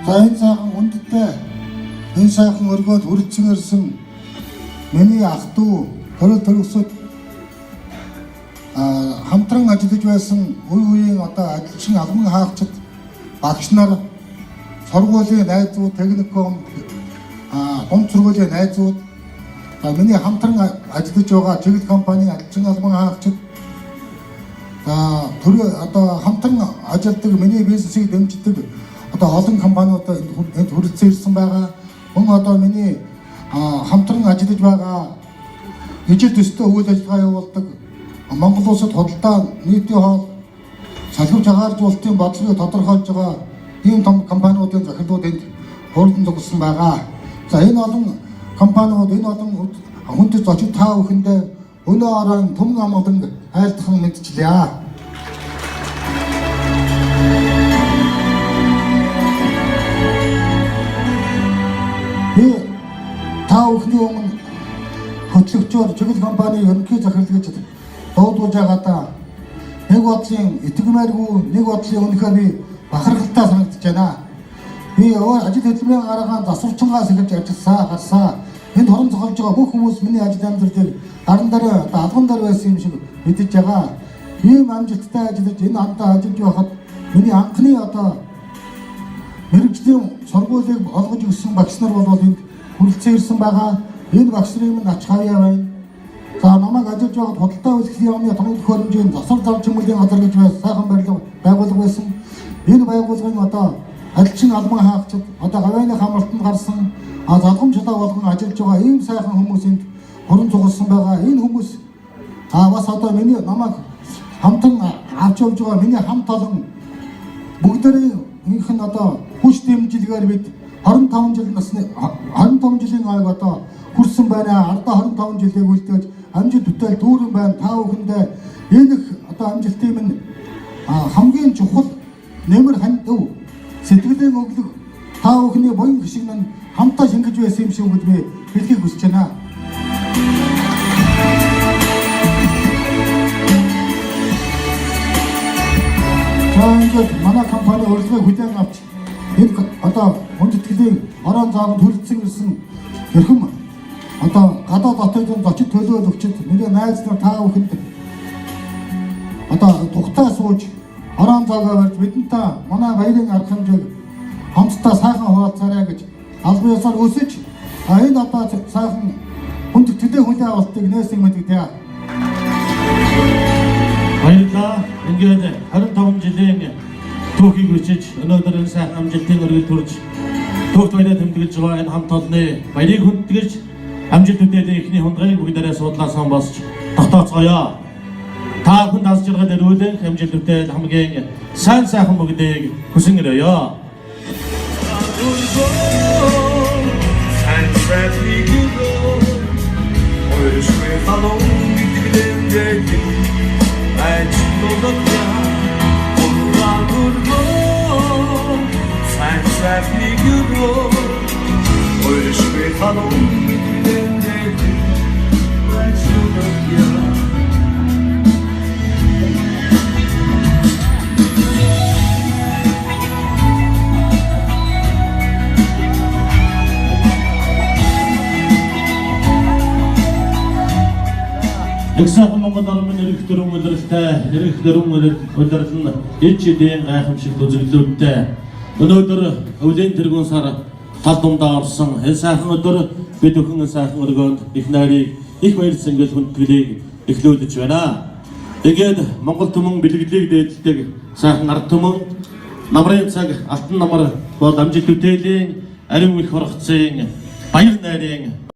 За, энэ сайхан хүндтэй, энэ сайхан өргөөнд хүрэлцэн ирсэн миний ах дүү, төрөл төрөсөд хамтран ажиллаж байсан үе үеийн одоо ажилчин, албан хаагчид, багш нар, сургуулийн найзууд, техникум, дунд сургуулийн найзууд, за миний хамтран ажиллаж байгаа чиглэл компанийн ажилчин, албан хаагчид, за төрөө одоо хамтран ажилладаг, миний бизнесийг дэмждэг одоо олон компаниуд энд хүрэлцэн ирсэн байгаа. Мөн одоо миний хамтран ажиллаж байгаа, ижил төстэй үйл ажиллагаа явуулдаг Монгол улсад худалдаа, нийтийн хоол, салхи агааржуулалтын бодлогыг тодорхойлж байгаа ийм том компаниудын захирлууд энд хурдан зогссон байгаа. За, энэ олон компаниуд, энэ олон хүндэт зочид, та бүхэндээ өнөө оройн түмэн амгалан айлтган мэндчилье. Би та бүхний өмнө хөтлөгчөөр чиглэл компани ерөнхий захирал гэж дуудуулж байгаадаа нэг бодлын итгэмээргүй, нэг бодлын үнэхээр би бахархалтай санагдаж байна. Би өөр ажил хөдөлмөрийн гарагаан засварчингаас эхэлж ажилласаа гарсаа. Энд хорон зохиолж байгаа бүх хүмүүс миний ажил амьдралыг гаран дээр, одоо алган дээр байсан юм шиг мэдэж байгаа. Ийм амжилттай ажиллаж, энэ хамтаа ажиллаж байхад миний анхны одоо мэргэжлийн сургуулийг олгож өгсөн багш нар бол энд хүрэлцэн ирсэн байгаа. Энэ багш нарын минь ач хавьяа байна. За, намайг ажиллаж байхад худалдаа үйлчлэлийн яамны тоног төхөөрөмжийн засвар зарж чимэглэлийн газар гэж байсан сайхан барилга байгууллага байсан. Энэ байгууллагын одоо ажилчин, албан хаагчид, одоо гавьяаны хамралтанд гарсан залгам чулаа болгон ажиллаж байгаа ийм сайхан хүмүүс энд хорон цугласан байгаа. Энэ хүмүүс бас одоо миний намайг хамтан авч явж байгаа миний хамт олон бүгдээрийнх нь одоо хүч дэмжлэгээр бид 25 жил насны 25 жилийн ойг одоо хүрсэн байна. Ардаа 25 жилийг үлдээж амжилт бүтээл дүүрэн байна. Та бүхэндээ энэ их одоо амжилтын минь хамгийн чухал нэмэр хандив, сэтгэлийн өглөг, та бүхний буян хишиг нь хамтаа шингэж байсан юм шиг гэж би хэлхийг хүсэж байна. За, ингээд манай компани урилгыг хүлээн авч энэ одоо хүндэтгэлийн орон зоогонд хүрэлцэн ирсэн эрхэм одоо гадаад хотын зочид төлөөлөгчид, миний найз нар, та бүхэнд одоо тухтай сууж орон зоогоо барьж бидэнтэй манай баярын арга хэмжээг хамтдаа сайхан хуваалцаарай гэж албан ёсоор өсөж энэ одоо сайхан хүндэтгэлийн хүлээн авалтыг нээсэн мэдэгдэе. Баярлалаа. Ингээд 25 жилийн түүхийг бичиж өнөөдөр энэ сайхан амжилтын өргөл төрж түүхт баяраа тэмдэглэж байгаа энэ хамт олонны баярыг хүндэтгэж амжилт бүтээлийн эхний хундгыг бүгдээрээ суудлаасан босч тогтооцгоё. Та бүхэн аз жаргал, эрүүлэн амжилт бүтээл, хамгийн сайн сайхан бүгдийг хүсэн өрөөе. Сайн сайхныг өрөө. Хоёршгүй халуун сэтгэлэндээ ажлуулах Уран өргөө, сайн сайхныг өрөө. Хоёршгүй халуун сэтгэлэндээ ажлуулах. Их сайхан Монгол орны эрэх дөрвөн улиралтай, эрэх дөрвөн улирал нь ид шидийн гайхамшигт үзэгдлүүдтэй. Өнөөдөр өвлийн тэргүүн сар тал дундаа орсон энэ сайхан өдөр бид бүхэн энэ сайхан өргөөнд их найрыг, их баяр цэнгэл хүндэтгэлийг эхлүүлж байна. Тэгээд Монгол түмэн бэлгэлийг дээдэлдэг сайхан ард түмэн намрын цаг алтан намар бол амжилт бүтээлийн ариун их ургацын баяр найрын